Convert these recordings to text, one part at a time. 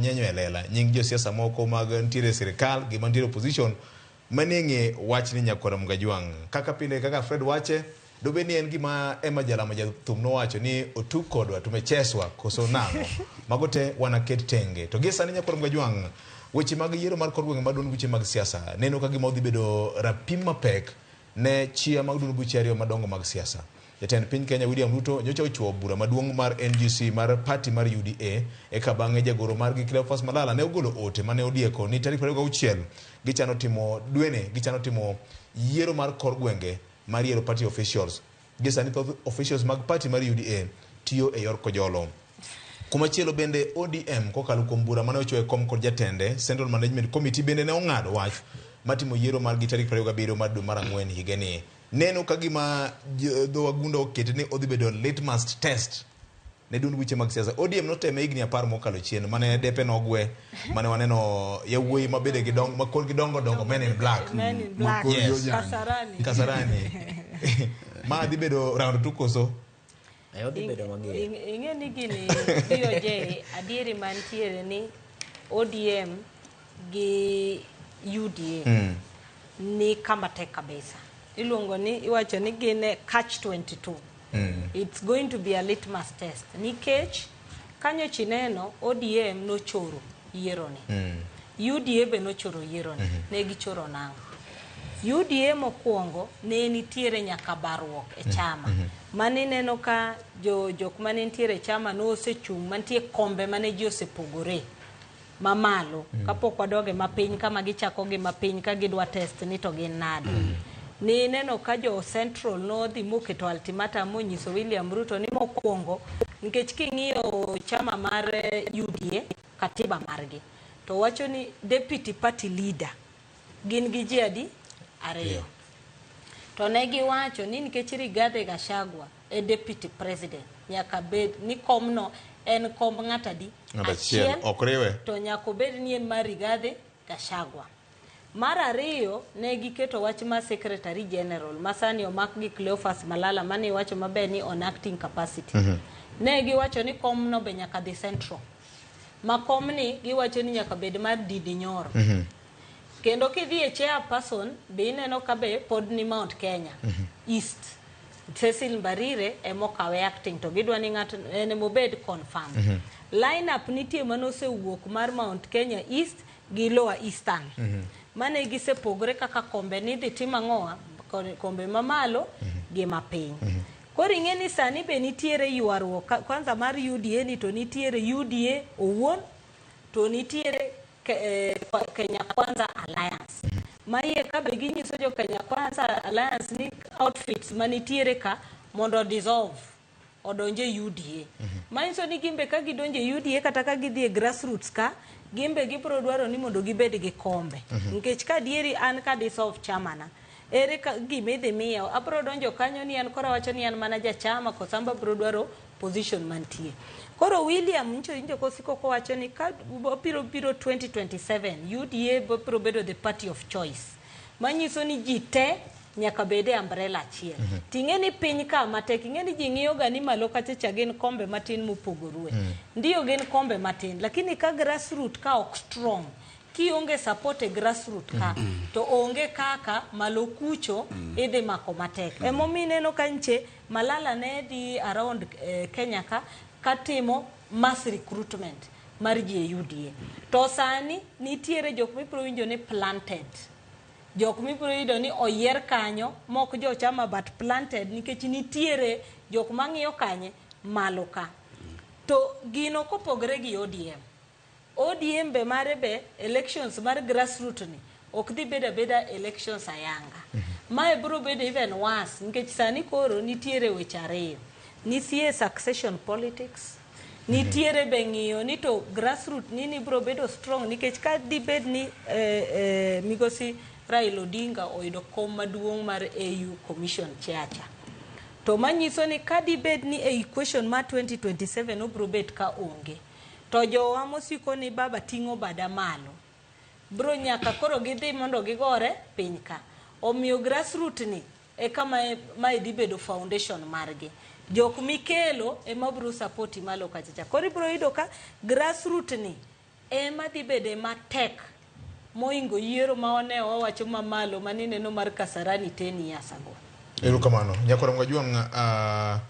nyenyo e lela nying josiasa moko mag ntiere e sirikal gi mantiere opposition manie ng'e wachni nyakwar Mgajwang'. Kaka pile kaka Fred wache, dobed ni en gima Emma Jalamo jathum nowacho ni otug kodwa tumecheswa koso nang'o? Mago te wanaket tenge. To gie sani nyakwar Mgajwang', weche mag yiero mar kor gwenge mar duond buche mag siasa neno ka gima odhi bedo rapim mapek ne chia mag duond buche ariyo madongo mag siasa. Jatend piny Kenya William Ruto nyocha ochuo bura maduong' mar NGC mar party mar UDA eka bang'e jagoro margi Cleophas Malala ne ogolo ote mane odieko ni tarik 26 gichano timo dweni gichano timo yiero mar kor gwenge mar yiero party officials. Gie sani thoth officials mag party mar UDA tiyo e yor kojolo. Kumachielo bende ODM kokalo kuom bura mane ochuo e kom kod jatende Central Management Committee bende ne ong'ado wach matimo yiero margi tarik 27 mar dwe mar ang'wen higani. Neno ka gima dho wagunda okete ni odhi bedo litmus test ne duond buche mag siasa. ODM noteme higni 10 mokalo chien mane depe nogwe mane waneno yawuoyi ma bede gi dong ma korgi dongo dongo men in black. Men in black. Yes. Kasarani. Kasarani. Ma dhi bedo round 2 koso? Odhi bedo mager. Ing'e ni gini BOJ adieri mantiere ni ODM gi UDA ni kama tek kabisa. Iluongo ni iwacho ni gin e catch 22. It's going to be a litmus test. Nikech kanyo chineno ODM nochoro yiero ni. UDA be nochoro yiero ni. Ne gichoro nang'o? UDA mokwongo ne nitiere nyaka baruok e chama. Mane ineno ka jok mane nitiere e chama nosechung' mantie kombe mane ji osepogore mamalo kapok wadoge mapiny kama gichako gi mapiny ka gidwa test ni to gin nade. Ni ineno ka jo Central nodhi moketo ultimatum monyiso William Ruto ni mokwongo nikech king'iyo chama mar UDA katiba margi to wacho ni deputy party leader gin gi ji adi? Ariyo. To ne giwacho ni nikech Rigathi Gachagua e deputy president nyaka bed ni komno en komb ng'at adi? Ng'at achiel. Ok riwe. To nyaka obed ni en mar Rigathi Gachagua. Mar ariyo ne giketo wach mar secretary general ma sani omak gi Cleophas Malala mane iwacho maber ni on acting capacity. Ne giwacho ni komno be nyaka dhi central. Ma komni giwacho ni nyaka bed mar Ndindi Nyoro. Kendo kidhi e chairperson be ineno ka be pod ni Mount Kenya East. Cecil Mbarire emokawe acting to gidwa ni ng'ato en emobed confirmed. Line up nitie manosewuok mar Mount Kenya East gi Lower Eastern. Mane gisepogore kaka kombe ni idhi tim ang'owa kombe mamalo gi mapiny. Koro ing'e ni sani be nitiere ywaruok kwanza mar UDA ni to nitiere UDA owuon to nitiere Kenya Kwanza Alliance. Maiye ka be ginyiso jo Kenya Kwanza Alliance ni outfits manitiere ka mondo dissolve odonje UDA. Manyiso ni gimbe ka gidonje UDA kata ka gidhi e grassroots ka gimbe gibiro dwaro ni mondo gibed gi kombe. Nikech ka adieri an ka dissolve chama na ere ka gima idhi miya abiro donjo kanyo ni an koro awacho ni an mana jachama koso an be abiro dwaro position mantie. Koro William ncho injo kosiko kowacho ni ka obiro biro 2027 UDA biro bedo the party of choice. Manyiso ni ji te nyaka bed e umbrella achiel. Ting'e ni piny ka matek, ing'e ni ji ng'iyo ga ni malo kacha cha gin kombe matin mopogore. Ndiyo gin kombe matin, lakini ka grassroot ka ok strong, kionge support e grassroot ka, to onge kaka malo kucho idhi mako matek. Emomiyo ineno ka nche Malala ne dhi around Kenya ka katimo mass recruitment mar ji e UDA. To sani nitiere jok mibiro winjo ni planted. Jok mibiro yudo ni oyier kanyo mok jo chama but planted nikech nitiere jok mang'iyo kanye malo ka. To gino kopogore gi ODM. ODM be mare be elections mar grassroots ni ok dhi bedo abeda elections ayanga. Mae biro bedo even worse nikech sani koro nitiere weche ariyo. Nitie succession politics, nitiere be ng'iyo ni to grassroots nini biro bedo strong nikech ka dibed ni migosi Raila Odinga oyudo kom maduong' mar AU Commission chair cha. To manyiso ni ka dibed ni e equation mar 2027 obiro bet ka onge. To jowa mosiko ni baba ting'o bada malo. Bro nyaka koro gidhi mondo gigore piny ka. Omiyo grassroot ni e kama mae dhi bedo foundation margi. Jok mikelo ema biro support malo kachacha. Koro ibiro yudo ka grassroot ni ema dhi bede matek moingo yiero ma wane wawacho mamalo manineno mar Kasarani 10 years ago. Erokamano. Nyakwar Mgajwang',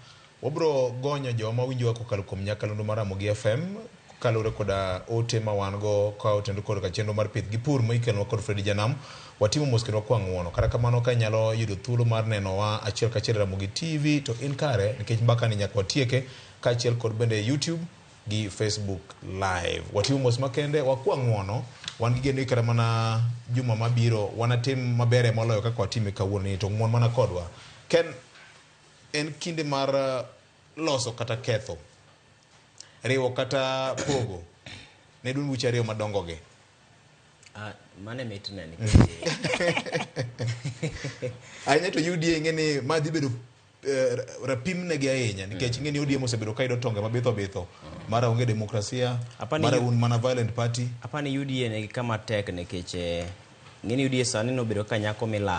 wabro gonyo joma winjowa kokalo kuom nyakalondo mar Ramogi FM kaluwore koda ote ma wan go ka otenore kod chenro mar pith gi pur ma ikelonwa kod Fredi Janam. Watimo mos kendo wakwa ng'uono. Kata kamano ka inyalo yudo thuolo mar nenowa achiel kachiel e Ramogi TV to in kare nikech mbaka ni nyaka watieke kaachiel kod bende YouTube gi Facebook Live. Watimo mos makende, wakwa ng'uono, wan gi geno ni kata mana juma mabiro wanatim mabere moloyo kaka watime kawuono ni to ng'uon mana kodwa. Ken, en kinde mar loso kata ketho, riwo kata pogo ne duond buche ariyo madongo gi. Mano e mitne nikech Ahinya to UDA ing'e ni ma dhi bedo rapim negi ahinya nikech ing'e ni ODM osebedo ka yudo tonge mabitho bitho mara onge demokrasia mara un mana violent party. Apani UDA nigi kama tek nikech ng'e ni UDA sani nobedo ka nyako milal.